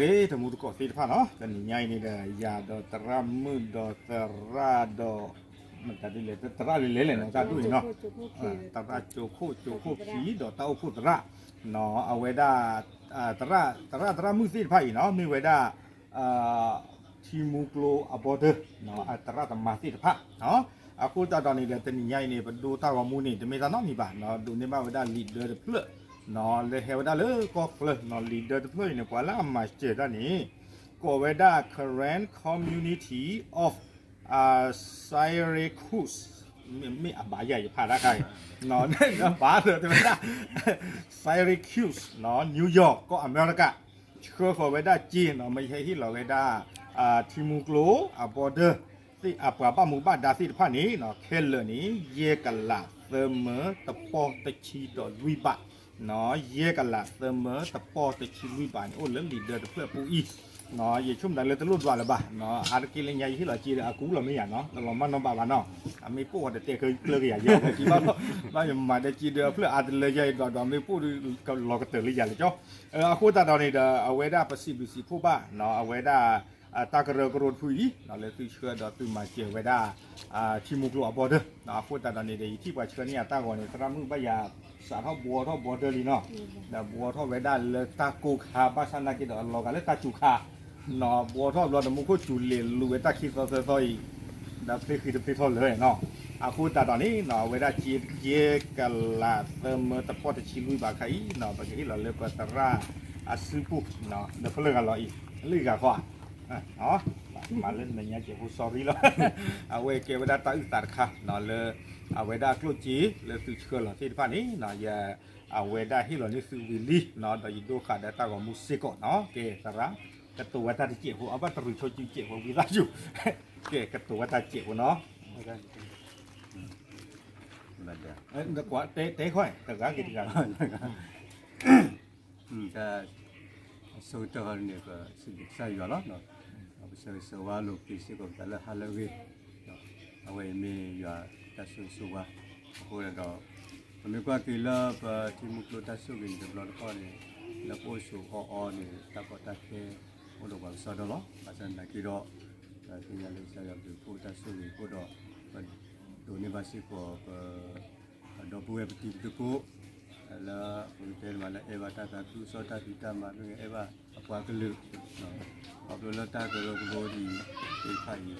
ဂ့ၤ တမူတကိးသ့ၣ်တဖၣ်နီၤ, တနံၤညါအံၤန့ၣ်ဒီး ယၤဒီးသရၣ်မုၣ်ဒီးသရၣ်ဒီး မတၤဒ်လဲၣ် သရၣ်လဲၤလဲၤလဲၣ်နီၤ တၢ်ဒူၣ်အံၤနီၤ, သရၣ်ကၠိခိၣ် ကၠိခိၣ်ခံ ဒီးတၢ်အိၣ်ဖှိၣ်သရၣ်နီၤ, အဝဲဒၣ် သရၣ် သရၣ် သရၣ်မုၣ်သ့ၣ်တဖၣ်အံၤနီၤ မ့ၢ်ဝဲဒၣ် ထံမူကျိအ border နီၤ အသရၣ်သမါသ့ၣ်တဖၣ်နီၤ, အဃိသတးဒီးန့ၣ်ဒီး တနံၤညါအံၤန့ၣ် ပဒိတၢ်ဂီၤမူန့ၣ် တမ့ၢ်တၢ်နီတမံၤဘၣ်နီၤ, ဒိးန့ၢ်ဘၣ်ဝဲဒၣ် leader တဖျၢၣ်နီၤ လၢဟဲဝဲဒၣ်လၢကီၢ်ချၢနီၤ, leader တဖျၢၣ်အံၤန့ၣ် ပှၤလၢအမၤစၢၤတၢ်န့ၣ် ကိးဝဲဒၣ် Karen Community of Syracuse မ့ၢ်အဘၣ်ယၤယဖးတၢ်ခါအံၤ, ဘၣ်ဒီးတဲဝဲဒၣ် Syracuse နီၤ New York ကီၢ်အမဲရကၤ ဆှၢဃီၤဝဲဒၣ်စ့နီၤ, မ့ၢ်ဟဲဟ့ၣ်လီၤဝဲဒၣ် ထံမူကျိ အ border သ့ၣ်အပှၤဘၣ်မူဘၣ်ဒါသ့ၣ်တဖၣ်န့ၣ်နီၤ, ခဲလၢာ်န့ၣ် ယဲၢ်ကလးသၢမၢတပီၢ်တဆံဒီးလွံၢ်ဘးနီၤ, ယဲၢ်ကလးသၢမၢတပီၢ်တဆံလွံၢ်ဘးန့ၣ် အိၣ်လၢ leader တဖျၢၣ်အပူၤအံၤနီၤ, ယဆိကမိၣ်တၢ်လၢတလိၣ်ဒွးလၢၤဘၣ်နီၤ, အါတက့ၢ်လၢညါယဟ့ၣ်လီၤစ့ဒီးအကူလီၤမ့ၢ်ယၤနီၤ, တလီၤမၢ်နီတဘးဘၣ်နီၤ, အမ့ၢ်ပိၢ်ဃီတတဲကျၢၤက့ၤယၤယဲၢ်ကီၢ်ခံဘၣ်လီၤ, ဘၣ်ယမၤတဲစ့ဒီးအဖျၢၣ်အါတလၢယဲၢ်အံၤဒီးဒီးမ့ၢ်ပိၢ်ဒုးလီၤကတၢၢ်လၢယၤလၢကၠီ အဃိသတးဒီးန့ၣ်ဒီး အဝဲဒၣ်ပစံးဘျုးစံးဖှိၣ်ဘၣ်နီၤ, အဝဲဒၣ် တၢ်ကရၢကရိတဖုအံၤနီၤ လၢသုဆှၢဒီးသုမၤစၢၤဝဲဒၣ် ထံမူကျိအ border နီၤ, အဃိသတးဒီးန့ၣ်ဒီး ယထံၣ်ပှၤဆှၢန့ၢ်အတၢ်ဂီၤန့ၣ် သရၣ်မုၣ်ဘၣ်ယၤစးထီၣ်ဘှီထီၣ် border လံနီၤ, ဒီးဘှီထီၣ်ဝဲဒၣ်လၢတၢ်ကိၢ်ခါ ဘၣ်ဆၣ်နာ်က့ဒီးအလီၤဂာ်လၢတၢ်စူၤခါနီၤ, ဘှီထီၣ်ဘျီဒီးမူခိၣ်စူၤလ့ၤလူၤဝဲတၢ်ခံသီသၢသီအံၤ ဒီးဖျ့ဃံတဖျ့ထီၣ်လၢၤနီၤ, အဃိသတးဒီးန့ၣ်နီၤ အဝဲဒၣ်စ့ ယဲၢ်ကလးသၢမၢတပီၢ်တဆံလွံၢ်ဘးခါအံၤနီၤ ပကဟ့ၣ်လီၤလၢပသရၣ်အစုပူၤနီၤ ဒီးဖျၢၣ်ဂၤလီၤအံၤ လၢဂၤခီဧါ မၤလၢနညါစဲးဖိ sorry လီၤ, အဝဲကဲဝဲဒၣ်တၢ်အုၣ်သးတခါနီၤ လၢ အဝဲဒၣ်အကျိၣ်စ့လၢသုဆှၢလီၤသ့ၣ်တဖၣ်န့ၣ်နီၤ ယ အဝဲဒၣ်ဟ့ၣ်လီၤန့ၢ်သုဝံၤလံနီၤ ဒီးယဒိဃာ်ဒီးတၢ်ဂီၤမူစ့ၢ်ကီးနီၤ, ကဲသရၣ် ကတိၤဝဲတၢ်တစဲးဖိ အဘၣ်တရူးဆိကၠူစဲးဖိဝံသးစူၤ, ကဲကတိၤဝဲတၢ်စဲးဖိနီၤ, တဲတဲခီ တဂၤက့ၤတဂၤ တၢ်အဆိကတၢၢ်ဃီန့ၣ် ပစံးဘျုးကစၢ်ယွၤလီၤ. ပဆၢဂ့ၤဆၢဝါလိာ်က့ၤစ့ၢ်ကီးပသးလၢဟါလၢအဂ့ၤ, အဝဲအံၤမ့ၢ်ယွၤတၢ်ဆိၣ်ဂ့ၤဆိၣ်ဝါ, အဃိဒီး ပမ့ၢ်ကွၢ်က့ၤလၢပထံမူကျိတၢ်ဆိၣ်ဂ့ၤန့ၣ် တဘျီတခီၣ်န့ၣ် လၢပအိၣ်ဆိးအီအီန့ၣ် တၢ်ကီတၢ်ခဲအိၣ်ဒီးပှၤကစီဒီလီၤ. ဘၣ်ဆၣ်သနာ်က့ဒီး ပသ့ၣ်ညါလၢကစၢ်ယွၤဘျုးဖှိၣ်တၢ်ဆိၣ်ဂ့ၤအဃိဒီး ပဒိးန့ၢ်ဘၣ်စ့ၢ်ကီးပ ဒီပုၢ်ဝဲၢ်ပတံၤပသကိး လၢပကတဲမးလၢအဲၣ်ဘၣ်တၢ်သးခုကစီၣ်တၢ်ဖံးတၢ်မၤမ့ၢ်ဂ့ၤ အဲၣ်ဘၣ်အပှၤကလုာ်, ခီဖျိလၢတၢ်က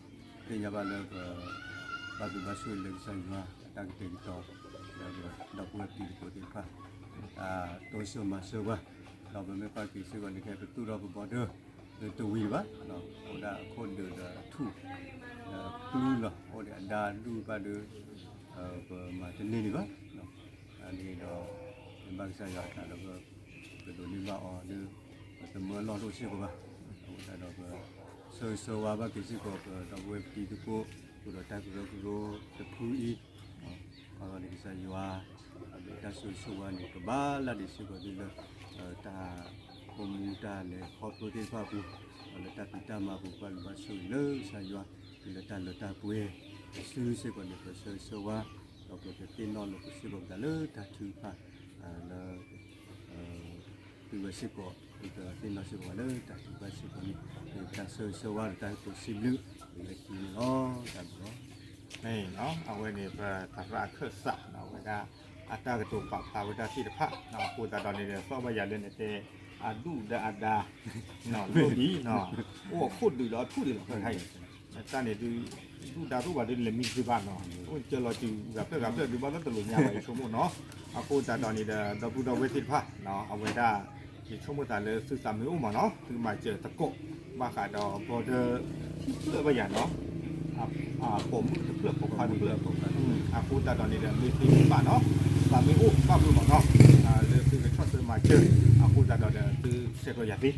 ရၢကရိဒ်အံၤသ့ၣ်တဖၣ်အံၤအဃိဒီး ပသ့ၣ်ညါဘၣ်လၢပဘၣ်ဘျုးဘၣ်ဆိၣ်ဂ့ၤလၢကစၢ်ယွၤအတၢ်ကတဲာ်ကတီၤ လၢပဒီပုၢ်ဝဲၢ်ပတံၤသကိးသ့ၣ်တဖၣ် တၢ်တိစၢၤမၤစၢၤပှၤ, ဒီးပမ့ၢ်ကွၢ်က့ၤစ့ၢ်ကီးန့ၣ် ခဲပသူၣ်ထီၣ်ပဘီဒၢ လၢတဝံၤဘၣ်, အိၣ်ဒၣ်အခိၣ်ဒုးဒီးအထူၣ် ဒီးကျူလီၤ အိၣ်ဒီးအဒါဒူၣ်ဘၣ်ဒီး ပမၤတန့ၢ်ဒံးဘၣ်, အန့ၣ်ဒီး မ့ၢ်ဘၣ်ကစၢ်ယွၤအသးဒီး ပကဒိးန့ၢ်ဘၣ်အီၤလၢ ပသမၢလီၢ်တအိၣ်စ့ၢ်ကီးဘၣ်, အဃိသတးဒီးပ ဆၢဂ့ၤဆၢဝါဘၣ်က့ၤစ့ၢ်ကီး ပဒီပုၢ်ဝဲၢ်ပတံၤသကိး ဃုာ်ဒီးတၢ်ကရၢကရိတဖုအံၤ အဂီၢ်န့ၣ်ကစၢ်ယွၤ အဘျုးတၢ်ဆိၣ်ဂ့ၤဆိၣ်ဝါန့ၣ် ကဘၣ်လၢဒံးစ့ၢ်ကီးသုလၢ တၢ်အိၣ်မူတၢ်လဲၤခီဖျိသ့ၣ်တဖၣ်အပူၤ, ဒီးလၢတၢ်ဖံးတၢ်မၤအပူၤ ပဘၣ်ဘျုးဘၣ်ဆိၣ်ဂ့ၤလၢကစၢ်ယွၤ တုၤလၢတၢ်လၢတၢ်ပှဲၤ တစုစ့ၢ်ကီးန့ၣ် ပဆၢဂ့ၤဆၢဝါ ဒီးပကသ့ၣ်နီၣ်လိာ်က့ၤစ့ၢ်ကီးပသးလၢတၢ်ထုကဖၣ် လၢ သုဝဲစ့ၢ်ကီး ပကသ့ၣ်နီၣ်စ့ၢ်ကီးပသးလၢတၢ်ထုကဖၣ်စ့ၢ်ကီးန့ၣ် မ့ၢ်ပတၢ်ဆၢဂ့ၤဆၢဝါဒီးတၢ်ကတိၤစံးဘျုး လၢခံန့ၣ်လီၤ. တၢ်ဘျုးလီၤ. မ့ၢ်နီၤ အဝဲန့ၣ် ပသရၣ်အခၢၣ်စးနီၤ အဝဲဒၣ် အတၢ်ကတိၤပာ်ဖျါဝဲဒၣ်သ့ၣ်တဖၣ်နီၤ အဃိသတးဒီးန့ၣ်ဒီး သီၣ်ဘၣ်ယၤလၢနတဲ အဒူၣ်ဒီးအဒါ နီၤ လိၣ်ဒံးနီၤ အိၣ်အခိၣ်ဒုးဒီးအထူၣ်ဒံးလီၤ ခဲခါအံၤ တၢ်န့ၣ်ဒုး ဒူၣ်ဒါတအိၣ်ဘၣ်ဒုးလဲၤမံသုဘၣ်နီၤ အိၣ်ကၢလီၤစုၤ ဂၤဖျၢၣ်ဂၤဖျၢၣ်ဒုးဘၣ်လၢတလိာ်ညါဘၣ် ယဆိကမိၣ်နီၤ အဃိသတးဒီးန့ၣ်ဒီး ဒီပုၢ်ဒီဝဲၢ်သ့ၣ်တဖၣ်နီၤ အဝဲဒၣ် ယဆိကမိၣ်သးလၢသုသးမ့ၢ်အိၣ်မးနီၤ သုမၤစၢၤသကိး ဘၣ်ဃးဒီး border ထံဖျၢၣ်ဘၣ်ယၤနီၤ ပိာ်မုၣ်တဖျၢၣ်ပိာ်ခွါတဖျၢၣ် အဃိသတးဒီးန့ၣ်ဒီး မ့ၢ်သ့မ့ၢ်ဘၣ်နီၤ သးမ့ၢ်အိၣ်ဘၣ်မုာ်မးနီၤ လၢသုကဆီၣ်ထွဲမၤစၢၤ အဃိသတးဒီးဒီး သုဆဲးကျိးယၤသ့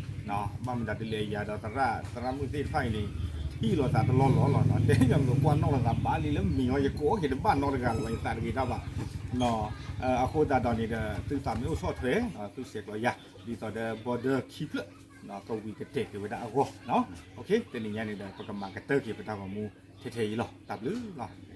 ဘၣ်မတၤဒ်လဲၣ် ယၤဒီးသရၣ် သရၣ်မုၣ်သ့�်တဖၣ်အံၤန့ၣ် ထံၣ်လိာ်သးတလီၢ်လီၢ်လီၤနီၤ တဲယၤမ့ၢ်ကွၢ်နီၣ်လိာ်သးဘၣ်လံလၢမံၤအီၤ ယကိးက့ၤတဘၣ်နီတဂၤလၢၤဘၣ် ယသးတဂ့ၤတၢ်ဘၣ် အဃိသတးဒီးန့ၣ်ဒီး သုသးမ့ၢ်အိၣ်ဆီၣ်ထွဲ သုဆဲးကျိးယၤ ဒ်သိးဒီး border ခံဖျၢၣ် ကဝံၤကတဲာ်က့ၤဝဲဒၣ်အဂီၢ် တနံၤညါန့ၣ်ဒီး ပကမၤကတၢၢ်က့ၤပတၢ်ဂီၤမူထဲထဲအံၤလီၤ တၢ်ဘျုးလီၤ